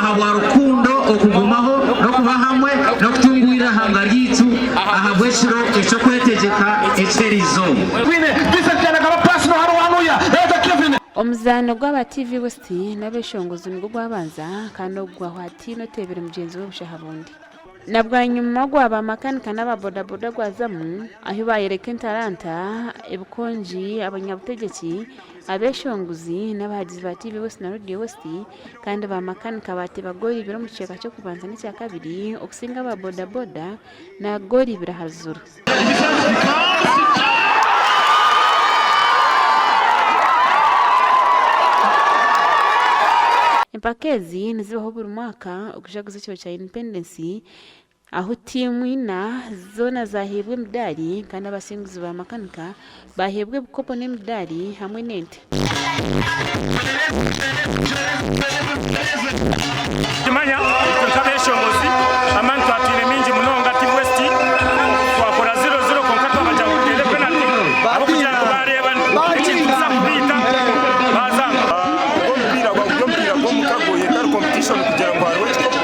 ahabwa rukundo okugumaho n'okuba hamwe n'okutunguura eihanga ryaitu ahabw'ekiro eky'okwetegyeka eky'erizooba. Omuzaano gw'aba TV West n'abeshongozi nigwo gwabanza kandi ogu gwahwa hataine oteebire mugyenzi we busha aha bundi. Na bwanyima ogwa ba makanika n'aba bodaboda gwazamu ahu bayoreka entaranta, ebikongi, abanyabutegyeki, abeshongozi n'abahagizi ba TV West na Radio West kandi ba makanika bateeba goolo ibiri omu kicweka ky'okubanza n'ekyakabiri okusinga aba bodaboda na goolo ibiri ahari zuru. Empaka ezi nizibaho buri mwaka okujaguza ekiro kya Independence ahu tiimu ina zoona zaheebwa emidaari kandi abasinguzi ba makanika baheebwa ebikopo n'emidaari hamwe n'ente. Kimanya itwe nk'abeshongozi amaani twataire mingi munonga TV West twakora 0-0 kwonka twabagira ngu tuteere penalty ahabw'okugira ngu baareeba ekintu kuza kubiita baazanga. Ogw'omupiira guri omupiira gw'omukago etari competition kugira ngu hariho ekikopo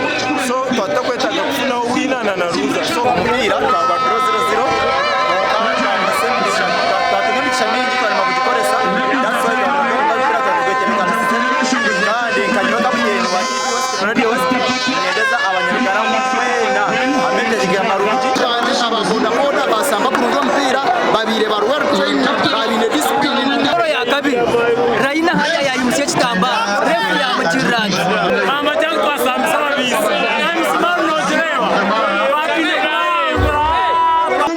so twaba tutakwetaaga kufunaho winner na loser so Omupiira twagwa draw 0-0 kwonka twakozesa emigisha twatunga emigisha mingi twaremwa kugikoresa that's why twagwa omupiira twagugwetebekanisize kandi nka nyowe kaputeni wa TV West na Radio West ninyendeza abanyarugara mwena ametegiga marungi. Kandi aba bodaboda basamba kurungi omupiira babaire bari well trained baine discipline. Goolo ya kabiri, Raina haya yayimutsya ekitambara, reefu yaamugirira ati. Amagye agu twasambisa ababiizi emisimaari nogireeba twatwine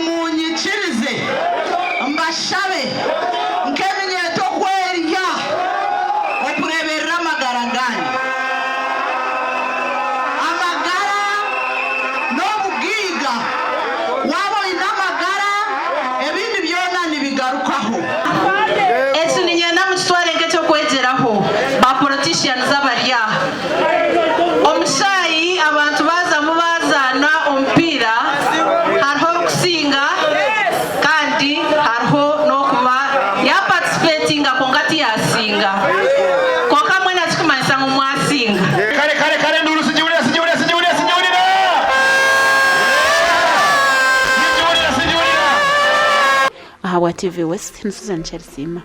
Munyikirize mbashabe nk'eminyeeto kwerya okureeberera amagara gaanyu. Amagara n'obugaiga. Waaba oine amagara, ebindi byona nibigarukaho. Eki niinyenda mukitware nk'eky'okwegyeraho ba politicians abari aha. Omu shaayi abantu baazamu baazaana omupiira, hariho orikusinga kandi hariho n'okuba yaaparticipatinga kwonka tiyaasinga. Kwonka mbwenu ekirikumanyisa ngu mwasinga. Kare kare kare enduuru singiwulira singiwulira singiwulira singiwulira Singiwulira singiwulira. Ahabwa TV West, ni Susan Kyarisiima.